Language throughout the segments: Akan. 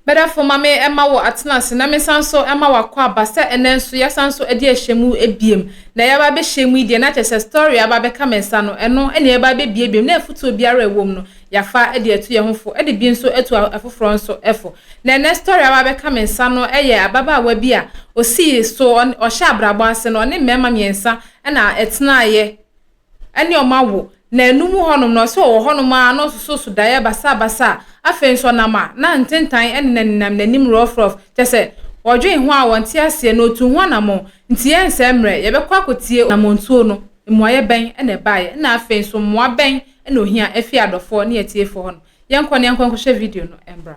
Bɛdɛfo ma me ma wo atena ase na me nsan nso ma wo akɔ aba sɛ ɛnɛ nso yɛasan nso adi ahyɛ mu ebiem na yɛaba abɛhyɛ mu yi deɛ na kyerɛ sɛ story a aba abɛka me nsa no ɛno ɛna yɛba abɛbie biom na afutuo biara a ɛwɔ mu no yɛafa de atu yɛn ho fo de bi nso atu afoforɔ nso fo na ɛnɛ story a aba abɛka me nsa no ɛyɛ ababaawa bi a ɔsii so ɔhyɛ abrabɔ ase no ɔne mmarima mmiɛnsa ɛna ɛtenaeɛ ne wɔn awo, na ɛno mu hɔnom no, ɔse ɔwɔ hɔnom ara na ɔsoso daeɛ basabasa a, afei nso ɔnam a, na ntentan nenanenam n'anim rɔfrɔf, kyerɛ sɛ, ɔdwen ho a ɔnte aseɛ, na ɔtu ho anammɔn, nti yɛnsɛe mmerɛ, yɛbɛkɔ akɔtie anammɔntuo no, mmuaeɛ bɛn na ɛbaeɛ, ɛna afei nso mmoa bɛn na ɔhia afiri adɔfoɔ ne atiefoɔ hɔnom. Yɛnkɔ na yɛnkɔ nkɔhwɛ video no mmra.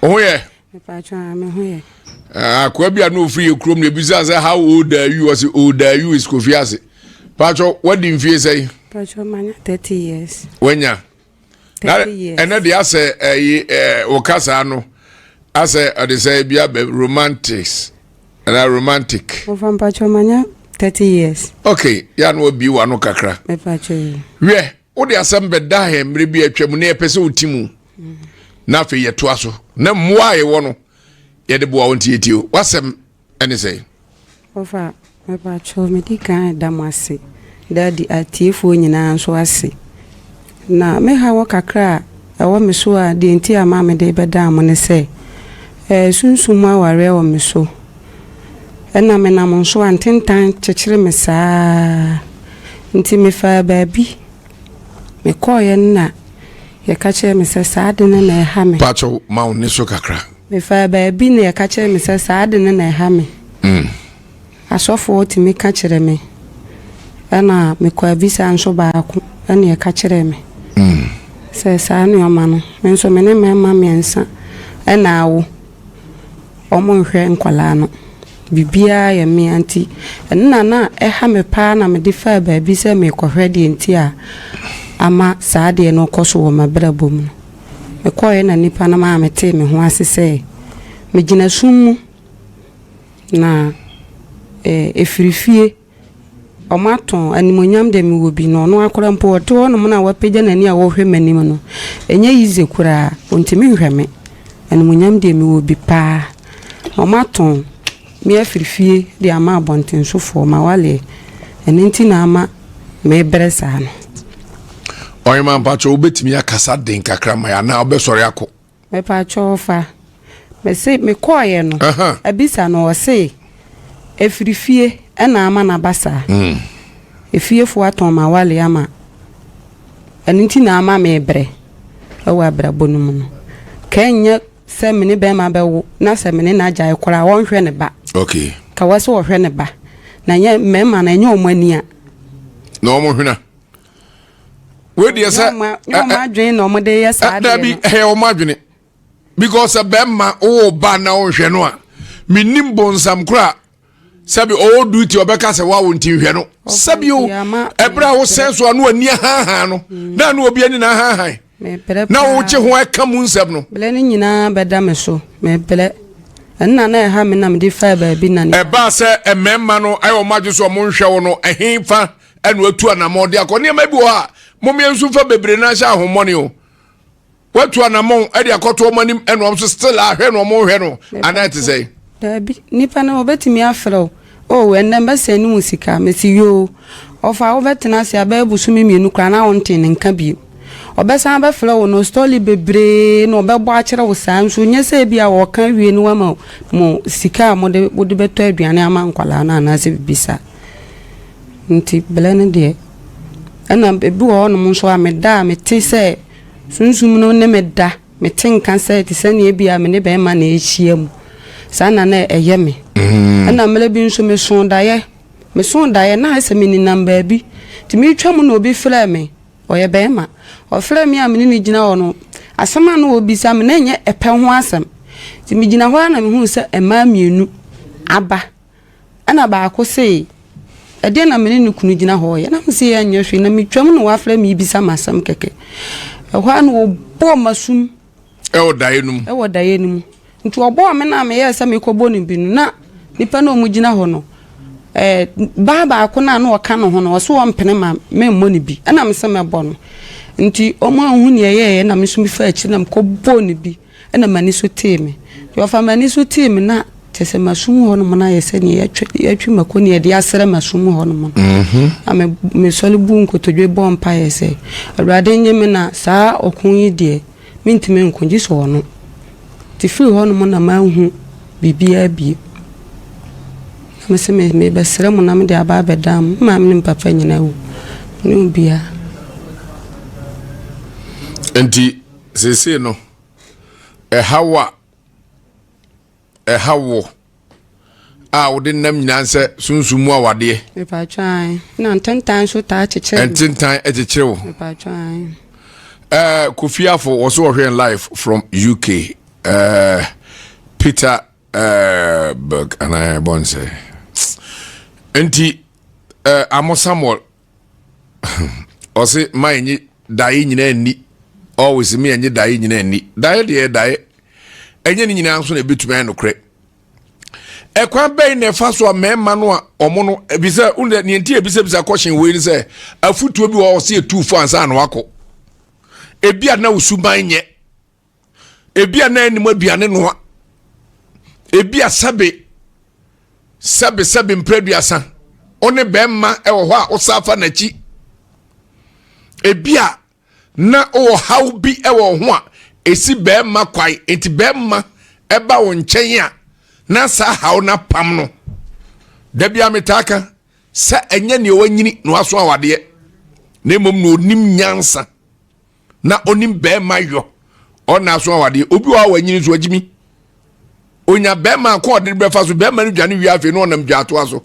Wo ho yɛ? Akoa bi a na ofiri yɛ kurom na ebisa sɛ how old are you? Ɔsi old are you is Kofi ase. Paatwɔ wadi mfie sɛn? Paatwɔ manya 30 years. Wanya. Na ɛnɛ de asɛ ɛyi ɛɛ wɔka saa no asɛ ɔde sɛ ebi abɛ romantics ɛna romantic. Wɔfa mpaatwɔ manya 30 years. Okay, ya na wabi wano kakra. Mepaatwɔ yi. Wiɛ. Wode asɛm bɛda yɛn mmerɛ bi a atwa mu na yɛpɛ sɛ woti mu na afei yɛtoa so na mmoa a yɛwɔ no yɛde boa wo nti yɛtie w'asɛm ɛne sɛ. Ɔfa mepakyɛw medi kan da mo ase Daddy atiefoɔ nyinaa nso ase na me haw kakra a ɛwɔ me so a deɛ nti a ma mede bɛdaa mo ne sɛ ɛɛ sunsum mu awareɛ wɔ me so ɛna menam nso a ntentan kyekyere me saa Nti mefaa baabi, mekɔeɛ no na yɛka kyerɛɛ me sɛ saa ade no na ɛha me. Pakyɛw ma wo nne so kakra. Mefaa baabi na yɛka kyerɛɛ me sɛ saa ade no na ɛha me. Asɔfoɔ tumi ka kyerɛ me. Ɛna mekɔ abisa nso baako ɛna yɛka kyerɛɛ me sɛ saa nnoɔma no, me nso me ne mmarima mmiɛnsa ɛna awo. Wɔnhwɛ nkwadaa no. Biribiara yɛ me ara nti, ɛno na na ɛha me pa ara na mede faa baabi sɛ merekɔhwɛ deɛ nti a ama saa adeɛ no rekɔ so wɔ m'abrabɔ mu no. Mekɔeɛ na nnipa no maa metee me ho ase sɛ megyina sum mu na ɛfiri fie. Wɔatɔn, animuonyam deɛ mewɔ bi, na ɔno ara koraa mpo ɔte hɔnom no a wapagya n'ani a ɔrehwɛ m'anim no, ɛnyɛ easy koraa, ɔntumi nhwɛ me. Animuonyam deɛ mewɔ bi paa. Wɔatɔn me afiri fie de ama abɔntensofoɔ, m'awaleɛ, ɛno nti na ama merebrɛ saa no. Ɔhema mpakyɛ wobɛtumi akasa den kakra ma yɛ anaa wobɛsɔre akɔ? Mepakyɛw fa. Mese mekɔɔeɛ no, abisa no ɔse ɛfiri fie ɛna ama no aba saa. Efiefoɔ atɔn m'awale ama ɛno nti na ama mebrɛ ɛwɔ abrabɔ no mu no. Ka ɛnyɛ sɛ me ne bɛrima bɛwo na sɛ me ne no agyae koraa ɔnhwɛ ne ba. Okay. Ka wɔ sɛ ɔhwɛ ne ba. Na nyɛ mmarima no ɛnyɛ wɔn ani a. Na wɔn hwena. Wei deɛ sɛ. Nyɛ wɔn adwene na wɔn de yɛ saa adeɛ no. Dabi ɛyɛ wɔn adwene because sɛ bɛrima wowɔ ba na wɔnhwɛ no a menim bonsam kora sɛbi ɔwɔ duty ɔbɛka sɛ wawo nti nhwɛ no sɛbi o ɛberɛ a wosɛn so a na wani ahanhan no mm. na na obi ani na ahanhan na wokye ho ɛka mu nsɛm no. Brɛ no nyinaa bɛda me so mebrɛ ɛnna na ɛha me na mede faa baabi na. Ɛbaa sɛ mmarima no ayɛ wɔn adwene sɛ wɔn nhwɛ wo no ɛhe fa ɛna watu anamɔn de akɔ nneɛma bi wɔ hɔ a mommea nso mfa bebree no ahyɛ ahommɔne o watu anamɔn de akɔto wɔn anim ɛna wɔn nso still ahwɛ na wɔn nhwɛ no anaa ɛte sɛ. Daabi nipa no wɔbɛtumi afrɛ wo o ɛnɛ mbɛsɛn ne mu sika mesi yoo ɔfa wobɛtena ase abɛyɛ bosome mmienu koraa na wonte ne nka bio ɔbɛsan abɛfrɛ wo no stɔle bebree na ɔbɛbɔ akyerɛ wo saa nso nyɛ sɛ bi a wɔka awie no wama mo sika a mode wode bɛtɔ aduane ama nkwadaa no anaasɛ biribi saa. Nti blɛ no deɛ, ɛna ebi wɔ hɔnom nso a meda a mete sɛ sunsum no ne me da, mete nka sɛ te sɛ nea ebia me ne bɛrima na ɛrehyia mu. Saa na na ɛyɛ me. Ɛna mmerɛ bi nso mesoo daeɛ, mesoo daeɛ na ayɛ sɛ meninam baabi. Nti meretwa mu na obi frɛɛ me, ɔyɛ bɛrima. Ɔfrɛɛ me a me ne no gyina hɔ no, asɛm a na ɔrebisa me na ɛnyɛ ɛpɛ ho asɛm. Nti megyina hɔ ara na mehuu sɛ mmaa mmienu aba. Ɛnna baako se, Ɛdeɛn na me ne ne kunu gyina hɔ reyɛ? Na mese, Yɛnyɛ hwee, na metwam na wafrɛ me rebisa me asɛm kɛkɛ. Ɛhɔ ara na ɔbɔɔ m'asom. Ɛwɔ daeɛ no mu. Ɛwɔ daeɛ no mu. Nti ɔbɔɔ me na meyɛɛ sɛ merekɔbɔ no bi no, na nnipa no a wɔgyina hɔ no, ɛɛ baa baako no a na ɔka ne ho no, ɔse ɔmpene ma memmɔ no bi. Ɛnna mese mɛbɔ no. Nti wɔn anhu nea ɛyɛeɛ na me nso mefaa akyiri na mekɔbɔɔ no bi. Ɛna m'ani so tee me. Nti ɔfa m'ani so tee me na kyerɛ sɛ m'asom hɔnom no ayɛ sɛ nea yɛatwa yɛatwi mako ne yɛde asrɛ m'asom hɔnom no. Na me mesɔre buu nkotodwe bɔɔ mpaeɛ sɛ, Awurade nnye me na saa ɔko yi deɛ mentumi nko gye sɛ ɔno. Nti firi hɔnom na manhu biribiara bio. Na mese me mebɛsrɛ mo na mede aba abɛdan mo. Me maame ne me papa nyinaa awu. Menni obiara. Nti seesei no, ɛhaw a ɛhaw wo a wode nam nyinaa sɛ sunsum mu awadeɛ. Mepatwan na ntentan nso taa kyekyere. Ntentan kyekyere wo. Mepatwan. Uh, Kofi Afo was watching live from UK. Uh, Peter uh, Berg and I bonse. Nti uh, Amo Samuel ɔse ma enye daeɛ nyinaa nni always me enye daeɛ nyinaa nni daeɛ deɛ daeɛ ɛnyɛ ne nyinaa nso na ebetumi ayɛ nokorɛ ɛkwan bɛn na ɛfa so a mmarima no a wɔn no ebisa wúni nea nti ebisabisa kɔhyɛn wei ni sɛ afutuo bi wɔ hɔ ɔsi etu fo ansa na wakɔ ebi a na osuban nyɛ. Ebi a na anim aduane noa. Ebi a sɛbe sɛbe sɛbe mprɛduasa ɔne bɛrima wɔ hɔ a ɔsan fa n'akyi. Ebi a na ɔwɔ haw bi wɔ ho a esi bɛrima kwae nti bɛrima ɛba wo nkyɛn a na saa haw no apam no. Da bi a metaa ka sɛ ɛnyɛ nea wanyini na waso awadeɛ na mmom na onim nyansa. na onim bɛrima yɔ ɔna aso awadeɛ obi wɔ hɔ a wanyini nso agyimi onya bɛrima akɔ ɔde bɛfa so bɛrima no dwane wie afei na ɔnam dwaatoa so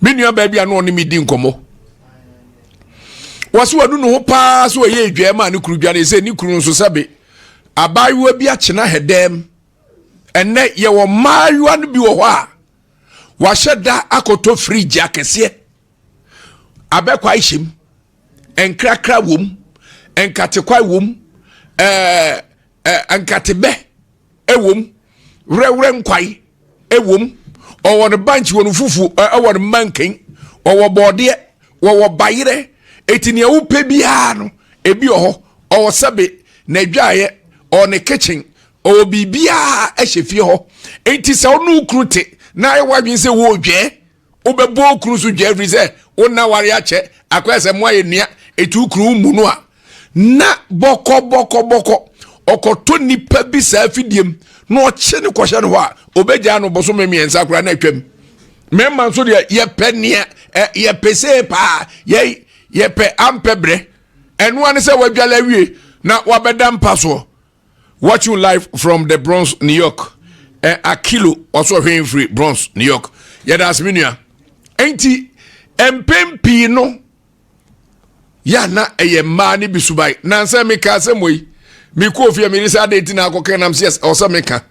me nua baa bi a na ɔne me di nkɔmmɔ wɔso wanu ne ho paa so ɔyɛ adwaa ma ne kuru dwane sɛ ne kuru nso sɛbe abaayewa bi akyena hɛdɛm ɛnɛ yɛwɔ mmaayewa no bi wɔ hɔ a wahyɛ da akɔtɔ fridge akɛseɛ abɛkɔ ahyɛm nkrakra wom nkatekwae wom ɛɛ ɛɛ nkatebɛ ɛwom werɛwerɛ nkwae ɛwom ɔwɔ ne bankye wɔ ne fufuo ɛwɔ ne manken ɔwɔ bɔɔdeɛ wɔwɔ bayerɛ eti nea wopɛ biara no ebi wɔ hɔ ɔwɔ sɛbe na adwaeɛ ɔwɔ ne kitchen ɔwɔ biribiara ɛhyɛ fie hɔ eti sɛ ɔno okunu te na ayɛ wadwene sɛ wɔredwɛɛ Wobɛbɔ wo kunu so dwa ɛfiri sɛ wo nna ware akyɛ akɔyɛ sɛ mo ayɛ nua ɛti wo kunu mmu no a na bɔkɔ bɔkɔ bɔkɔ ɔkɔtɔ nipa bi saa fidiem na ɔkye no kɔhyɛ no hɔ a ɔbɛgyaa no bosome mmiɛnsa koraa na atwam mmarima nso deɛ yɛpɛ nea yɛpɛ see paa yɛ yɛpɛ ampɛ berɛ ɛnoa ne sɛ wadwale awie na wabɛda mpa soɔ Watching live from the Bronx, New York. Eh, Akilo, ɔso ɔhwɛ yɛn firi Bronx, New York. Yɛda ase me nua. Enti, mpɛn pii no, yɛ na ɛyɛ mmaa ne bi suban. Nansa meka asɛm wɔ yi, mekɔ ofie a mede sɛ adɛn nti na akɔka nam sɛ ɔsɛ meka.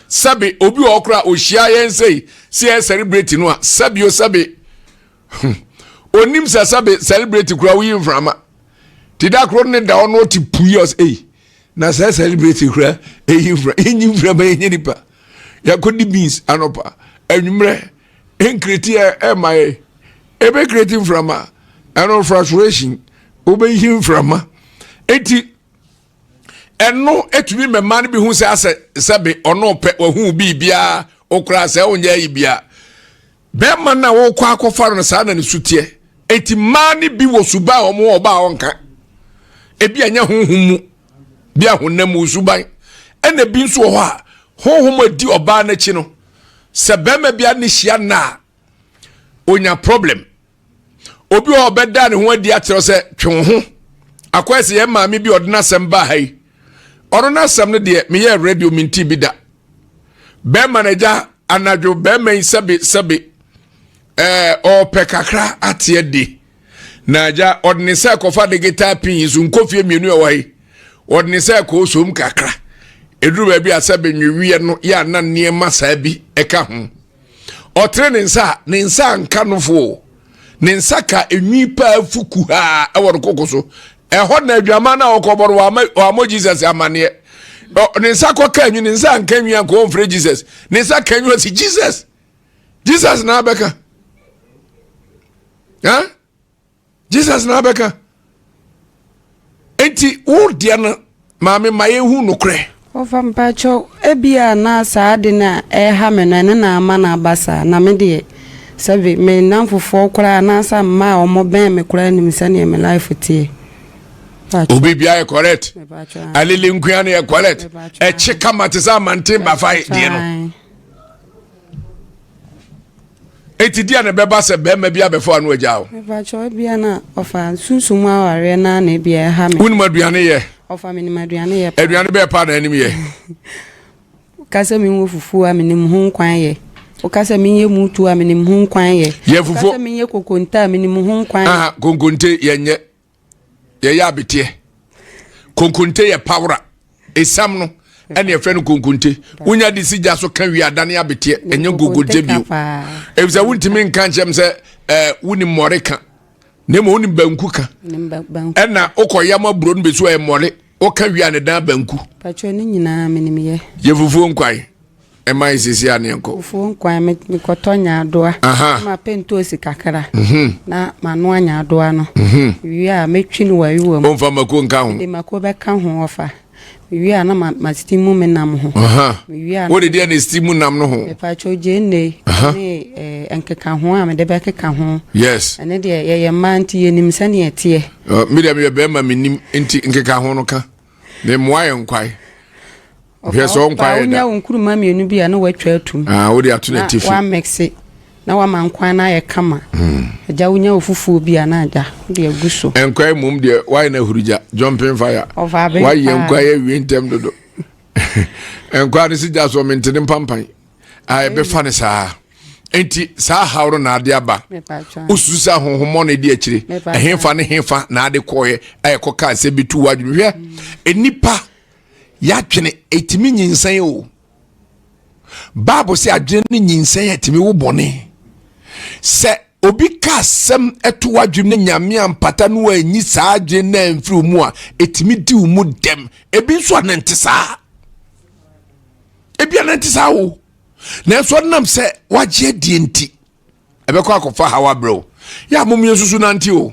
Sɛbe, obi wɔ hɔ koraa ɔhyia yɛn sɛi, sɛ yɛ celebrate no a, sɛbe o sɛbe. Hmm. Onim sɛ sɛbe celebrate koraa woyi mframa. Ti da koro ne da ɔno ɔte pui ɔsɛ ei. Na sɛ celebrate kura eyi nfura enyi nfura ma enye nipa yakɔdi beans anɔpa anwummerɛ nkreti ɛma yɛ ebe kreti nframa ɛno frustration wobɛyi nframa eti ɛno etumi mɛma no bi ho sɛ asɛ sɛbe ɔno pɛ wahu biribiara okura sɛ ɔnyɛ ayi biara. Bɛrima no a wɔrekɔ akɔfa no saa na ne su teɛ. Enti mmaa no bi wɔ suban a wɔn wɔ ɔbaa a ɔnka. Ebi a nyɛ honhom mu, bi a honam mu suban. Ɛna ebi nso wɔ hɔ a honhom a edi ɔbaa n'akyi no, sɛ bɛrima bi ne hyia nna a, onya problem. Obi wɔ hɔ ɔbɛda ne ho adi akyerɛ sɛ twe wo ho. Akɔyɛ sɛ yɛn maame bi ɔde n'asɛm baa ha yi. Ɔno n'asɛm no deɛ meyɛɛ radio mente bi da. Bɛrima no agya anadwo bɛrima yi sɛbe sɛbe ɛɛ ɔpɛ kakra ateɛ de na agya ɔde ne nsa kɔfa de guitar pin yi so nkofie mmienu ɛwɔ ha yi ɔde ne nsa kɔ osom kakra eduru baabi a sɛbe nweweɛ no yɛ ana nneɛma saa bi ɛka ho ɔtere ne nsa ne nsa nka no fo ne nsa ka enwi paa fu kuhaa ɛwɔ ne koko so ɛhɔ na adwaman no a ɔkɔbɔ no wamɔ jesus amanneɛ ne nsa kɔka nwi ne nsa nka nwi anka ɔmfrɛ jesus ne nsa ka nwi ɔsi jesus jesus na abɛka ha jesus na abɛka nti wo deɛ no maame ma yɛhu nokorɛ. Ɔfa mpakyɛw, ebia na saa ade no a ɛreha me no ɛno na ama no aba saa, na me deɛ sɛbe me nnamfofoɔ koraa anaasɛ mmaa a wɔbɛn me koraa nim sɛdeɛ me life teɛ. Obi bia yɛ correct. Alele nkuya no yɛ correct. Ɛkye kama te sɛ amanten bafa deɛ no. Eti deɛ na ɛbɛba sɛ bɛrima bi abɛfa ano agya o. Mepakyɛw ebia na ɔfa sunsum awareɛ naa na ebia ɛha me. Wonim aduane yɛ? Ɔfa menim aduane yɛ paa. Aduane bɛɛ paa na anim yɛ? Woka sɛ menwɔ fufuo a menim ho nkwan yɛ. Woka sɛ menyɛ mutu a menim ho nkwan yɛ. Yɛ fufuo. Woka sɛ menyɛ kokonte a menim ho nkwan yɛ. Aha konkonte yɛnyɛ. Yɛyɛ abeteɛ. Konkonte yɛ pawora. Esam no ɛna yɛfrɛ no konkonte. Wonya de si gya so ka wie adane abeteɛ. Ɛnyɛ konkonte bio. Efisɛ wontumi nka nkyɛm sɛ ɛɛ wonim mmɔre ka. Na mmom wonim banku ka. Ɛna wokɔ yam aburo no bɛsi ɛyɛ mmɔre. Woka wie a ne dan banku. Patro ne nyinaa menim yɛ. Yɛ fufuo nkwan. Ɛma yɛ sisi a ne nkɔ. Fufuo nkwan me mekɔtɔ nyaadoa. Na mapɛ ntoosi kakra. Mhm. Na manoa nyaadoa no. Mhm. Wie a mɛtwi no wɔ ayiwa mu. Ɔmfa mako nka ho. Mede mako bɛka ho ɔfa. Mewie a na ma ma steam me nam ho. Mewie a. Wode deɛ na steam nam no ho. Mepatwo gyeene ne eh, nkeka ho a mede bɛkeka ho. Yes. Ɛne deɛ yɛyɛ mmaa nti yɛnim sɛdeɛ ɛteɛ. Me deɛ meyɛ bɛrima menim nti nkeka ho no ka. Memmoa yɛ nkwae. Hwɛ sɛ ɔnkwa yɛ da. Wonya wo nkuruma mmienu bi a na watwa atum. Ah, wode ato n'atifi. Na wamɛkse na wama nkwan no ayɛ kama. Hmm. Agya wonya wo fufuo bi a na agya wode agu so. Nkwan mmom deɛ wayɛ no ahurugya jumping fire. Ɔfa abɛn paa. Wayɛ nkwan awie ntɛm dodo. Nkwan no si gya so ɔmente ne mpampan. A ɛbɛfa no saa. Nti saa haw no na ade aba. Wosusu sɛ ahonhommɔne di akyire. Ɛhefa ne hefa na ade kɔɔɛ a ɛkɔkaa sɛ bi tu w'adwene. Hwɛ, nnipa yɛadwene ɛtumi nyinsɛn o bible sɛ adwene no nyinsɛn a ɛtumi wo bɔne sɛ obi ka asɛm ɛto w'adwene ne nyame ampata no anyi saa adwene no amfiri wo mu a ɛtumi di wo mu dɛm ebi nso a nante saa ebi a nante saa o nanso ɔnam sɛ wagye adie nti ɛbɛkɔ akɔfa haw abrɛ o yɛ a mom yɛnsusu nante o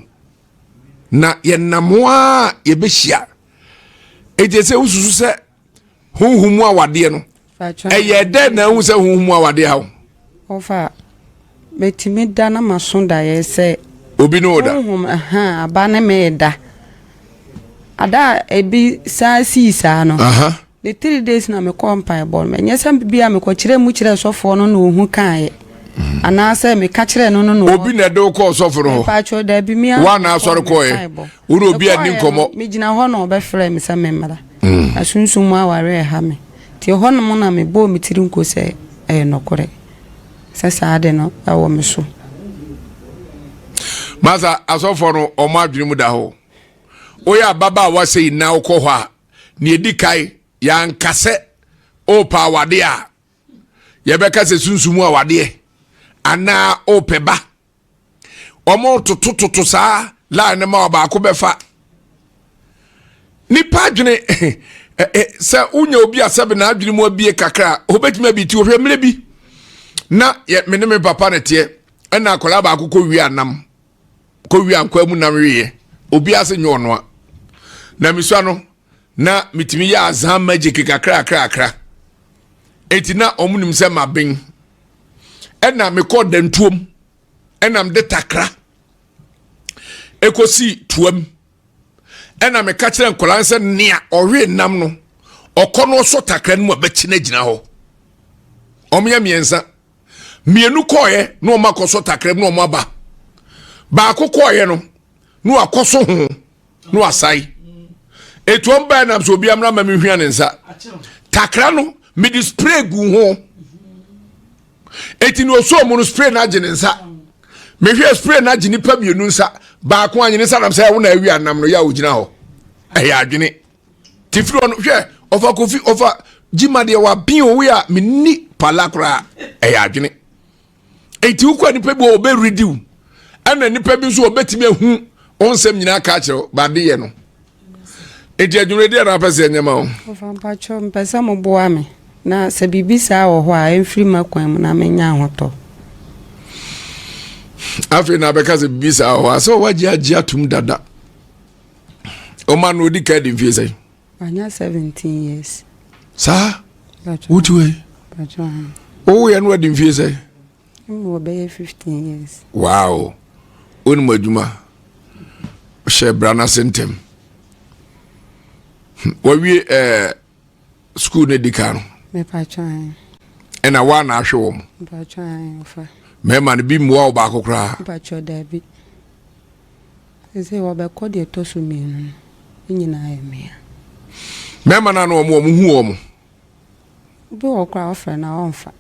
na yɛnam ho a yɛbɛhyia enti sɛ wosusu sɛ honhom mu awadeɛ no ɛyɛ dɛn na ahu sɛ honhom mu awadeɛ ha wo ɔfa mɛtumi da na maso daeɛ sɛ obi ne wo da honhom aba ne me da ada a ebi saa sii saa no Ne three days na mekɔɔ mpaebɔ no. Ɛnyɛ sɛ bi a mekɔkyerɛɛ mu kyerɛɛ sɔfoɔ no na ɔhu kaeɛ. Mm. Anaasɛ meka kyerɛɛ no no na Obi na ɛde wo kɔɔ sɔfo no hɔ. Mpakyɛw daabi mi a. Wa na asɔre kɔɛ. Wo na obi ani nkɔmɔ. Megyina hɔ na ɔbɛfrɛ me sɛ memmra. Mm. Na sunsum mu aware ɛha me. Nti ɛhɔ nom na mebɔɔ me tiri nko sɛ ɛyɛ nɔkorɛ. Sɛ saa de no ɛwɔ me so. Masa asɔfoɔ no ɔmo adwene mu da hɔ. Woyɛ ababaawa sɛ yi na wokɔ hɔ a nea ɛdi kan yɛanka sɛ ɔrepɛ awadeɛ a yɛbɛka sɛ sunsum mu awadeɛ anaa ɔrepɛ ba wɔn totototo saa line no ma ɔbaako bɛfa nipa adwene sɛ wonya obi a sɛbe n'adwene mu abie kakra a obetumi abi ti ohwɛ mmerɛ bi na yɛ me ne me papa ne teɛ ɛna akwadaa baako kɔ wie anam kɔwie ankoa mu nam weeɛ obiara sɛ nyɛ ɔnoa na mesua no na metumi yɛ azan magic kakrakrakra enti na ɔmo nim sɛ maben ɛna mekɔ dantuom ɛna mede takra ɛkɔsi tuam ɛna meka kyerɛ nkwadaa sɛ nea ɔwe nam no ɔkɔ no ɔsɔ takra no mu a bɛkyi no agyina hɔ ɔmo yɛ mmiɛnsa mmienu kɔɔeɛ na wɔn akɔsɔ takra mu na wɔn aba baako kɔɔeɛ no na wakɔso ho na wasae etu wɔn bɛɛ nam sɛ obi amena ma mi hwia ne nsa takra no mede spray gu ho eti na osoo mu no spray na agye ne nsa mehwɛ spray na agye nipa mmienu nsa baako anye ne nsa nam sɛ ɛwo na awi anam no yɛ a ogyina hɔ ɛyɛ adwene. Ti firi ɔno hwɛ ɔfa kofi ɔfa gyima deɛ waben owe a menni pala koraa ɛyɛ adwene enti wokɔ nipa bi wɔ ɔbɛredi wo ɛna nipa bi nso ɔbɛtumi ahu wo nsɛm nyinaa ka akyerɛ wo baade yɛ no enti adwuma deɛ na apɛ sɛ ɛnyɛ ma wo. Ɔfa mpakyɛw mpɛ sɛ moboa me na sɛ biribi saa wɔ hɔ a ɛmfiri m'akwan mu na menya ahotɔ. Afei na abɛka sɛ biribi saa wɔ hɔ a sɛ wagye agye atom dada. Ɔma no odi ka di mfie sɛn? Wanya 17 years. Saa wotu wei wowoyɛ no adi mfie sɛ? Wɔ bɛyɛ 15 years. Wow, wonim adwuma hyɛ bra no ase ntɛm. Wawie ɛɛ eh, sukuu no adi kan no. Ɛna woa na ahwɛ wɔ mo? Mmarima no bi mmoa wo baako koraa? Mpakyɛ daabi. Sɛ wɔbɛkɔ deɛ ɛtɔ so mmienu no, ne nyinaa yɛ mmea. Mmarima no ano wɔn wɔn hu wɔn. Obi wɔ koraa ɔfrɛ no a ɔmfa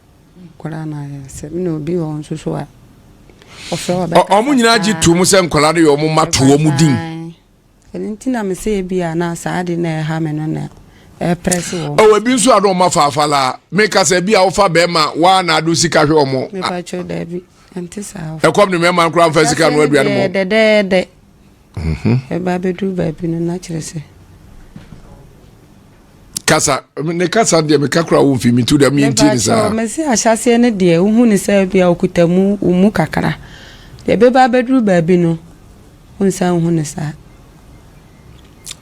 koraa na ayɛ asɛm na obi wɔ nso so a ɔfrɛ ɔbɛka. Wɔn nyinaa gye to mu sɛ nkwadaa no yɛ wɔn mma to wɔn din. Ɛno nti na mese ebia na saa ade na ɛha me no na ɛreprɛse wɔn. Oh, ebi nso a na wɔn afaafa la. Meka sɛ ebi a wofa bɛrima waa na ado sika hwɛ wɔn. Mepakyɛw daabi, ɛnte saa. Ɛkɔm ne mmarima no koraa mfa sika no aduane mɔ. Dɛdɛɛdɛ. Mhm. Ɛba abɛduru baabi no na kyerɛ sɛ. Kasa, ne kasa deɛ meka koraa wo mfi metu deɛ menti ne saa. Mepakyɛw, mese ahyɛaseɛ no deɛ wohu ne sɛ ebia okuta mu wo mu kakra. Deɛ ɛbɛba abɛduru baabi no. Wonsan nhu no saa.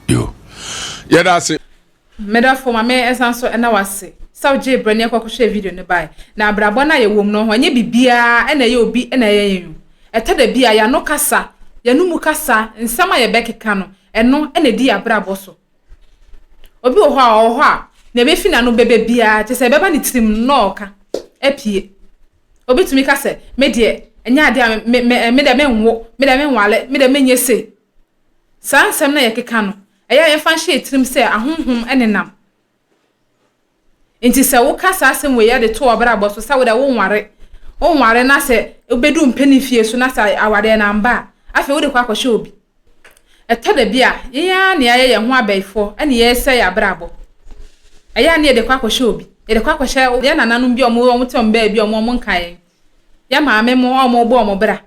Yo. Yɛda ase. Medɔfo ma me nsan so nna wo ase sɛ wogyee berɛ ne yɛkɔ kɔhwɛɛ video no bae. Na abrabɔ no a yɛwɔ mu no ho ɛnyɛ biribiara na ɛyɛ obi na ɛyɛ yɛn o. Ɛtɔ da bi a yɛn ano kasa, yɛn anomu kasa, nsɛm a yɛbɛkeka no, ɛno na ɛdi yɛn abrabɔ so. Obi wɔ hɔ a ɔwɔ hɔ a, nea ɛbɛfi n'ano bɛba biara, kyerɛ sɛ ɛbɛba ne tirim no na ɔreka apue. Obi tumi ka sɛ, me deɛ, ɛnyɛ adeɛ a me, me, me deɛ menwo, me deɛ menwale, me deɛ menyɛ sei. Saa nsɛm no a yɛkeka no, ɛyɛ a yɛmfa nhyɛ yɛn tirim sɛ ahonhom nenam. Nti sɛ woka saa asɛm wei de to w'abrabɔ so sɛ wo deɛ wonware, wonware na sɛ wobɛdu mpanin fie so na sɛ awareɛ no amba a, afei wode kɔ akɔhyɛ obi. Ɛtɔ da bi a, yɛn ara na yɛayɛ yɛn ho abayifoɔ na yɛresɛe yɛn abrabɔ. Ɛyɛ a na yɛde kɔ akɔhyɛ obi. Yɛde kɔ akɔhyɛ yɛn nananom bi a wɔte wɔn baabi a wɔnka yɛn. Yɛn maame mo a wɔrebɔ wɔn bra.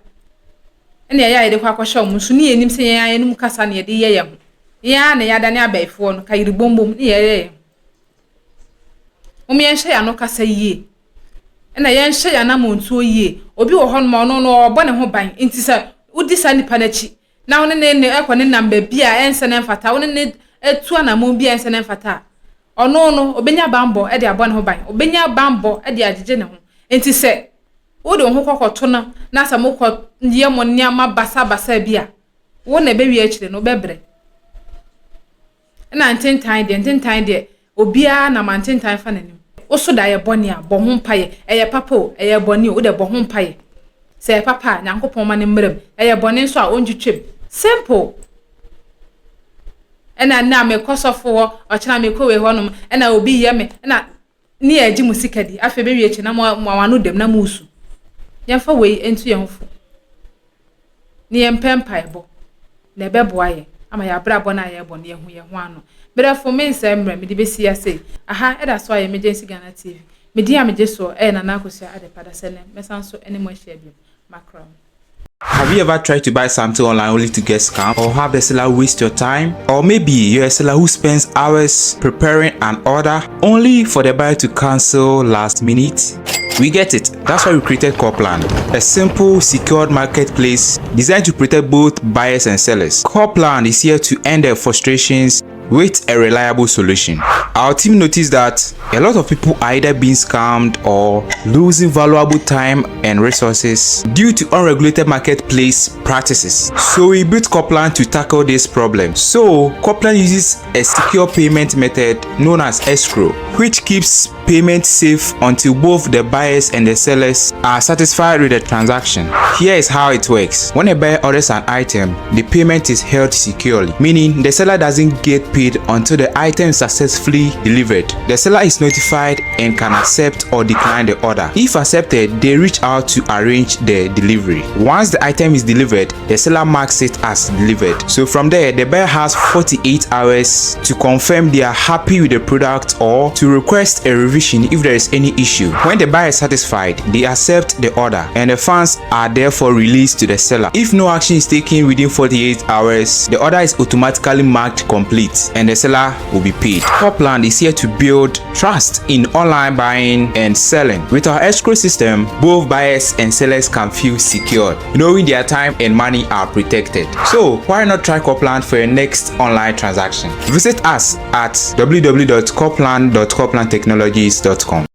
Ɛna ɛyɛ a yɛde kɔ akɔhyɛ wɔn nso ne yɛnim sɛ yɛn ara yɛn kasa na yɛde yɛ yɛn ho. Yɛn ara na yɛadane abayifoɔ no, kayiribombom ne yɛyɛ yɛn ho. Mom yɛnhyɛ yɛn ano kasa yie. Ɛna yɛnhyɛ yɛn anammɔntuo yie. Obi wɔ hɔnom a ɔno no ɔrebɔ ne ho ban. Nti sɛ wodi saa nipa no akyi na wo ne ne kɔ ne nam baabi a ɛnsɛ na ɛmfata, wo ne ne tu anammɔn bi a ɛnsɛ na ɛmfata a, ɔno no ɔbɛnya banbɔ de abɔ ne ho ban. Ɔbɛnya banbɔ de agyegye ne ho. Nti sɛ wode wo ho kɔkɔto no na sɛ mokɔ yɛ mo nneɛma basabasa bi a, wo na ɛbɛwie akyire no wobɛbrɛ. Ɛna ntentan deɛ, ntentan deɛ, obiara nam antentan fa n'anim. Wo so da yɛ bɔne a, bɔ ho mpaeɛ. Ɛyɛ papa o, ɛyɛ bɔne o, wo deɛ bɔ ho mpaeɛ. Sɛ ɛyɛ papa a, Nyankopɔn ma no mmra mu. Ɛyɛ bɔne nso a, ɔntwitwa mu. Simple! Ɛna nnɛ a mekɔ sɔfo hɔ, ɔkyena mekɔ wei hɔnom, ɛna obi yɛ me, ɛna ne yɛagye mo sika di. Afei bɛwie akyi na mo ano dam na moresu. Yɛmfa wei nto yɛn ho fo. Na yɛmpɛ mpaebɔ, na ɛbɛboa yɛn ama yɛn abrabɔ no a yɛrebɔ no yɛahu yɛn ho ano. Medɔfo, mensɛe mmerɛ, mede bɛsi ha sei. Aha ɛda so ayɛ Emergency Ghana TV. Me din a megye soɔ ɛyɛ Nana Akosua Adepa Dasɛ nnɛ mɛsan so ne mo ahyia bio. Makra mo. Have you ever tried to buy something online only to get scammed or have the seller waste your time? Or maybe you're a seller who spends hours preparing an order only for the buyer to cancel last minute? We get it. That's why we created Corplan, a simple, secured marketplace designed to protect both buyers and sellers. Corplan is here to end their frustrations with a reliable solution. Our team noticed that a lot of people are either being scammed or losing valuable time and resources due to unregulated marketplace practices. So we built Coplan to tackle this problem. So Coplan uses a secure payment method known as escrow, which keeps payment safe until both the buyers and the sellers are satisfied with the transaction. Here is how it works. When a buyer orders an item, the payment is held securely, meaning the seller doesn't get paid until the item is successfully delivered. The seller is notified and can accept or decline the order. If accepted, they reach out to arrange the delivery. Once the item is delivered, the seller marks it as delivered. So from there, the buyer has 48 hours to confirm they are happy with the product or to request a revision if there is any issue. When the buyer is satisfied, they accept the order and the funds are therefore released to the seller. If no action is taken within 48 hours, the order is automatically marked complete. days and the seller will be paid. Copland is here to build trust in online buying and selling. With our escrow system, both buyers and sellers can feel secured, knowing their time and money are protected. So why not try Copland for your next online transaction? Visit us at www.copland.coplandtechnologies.com.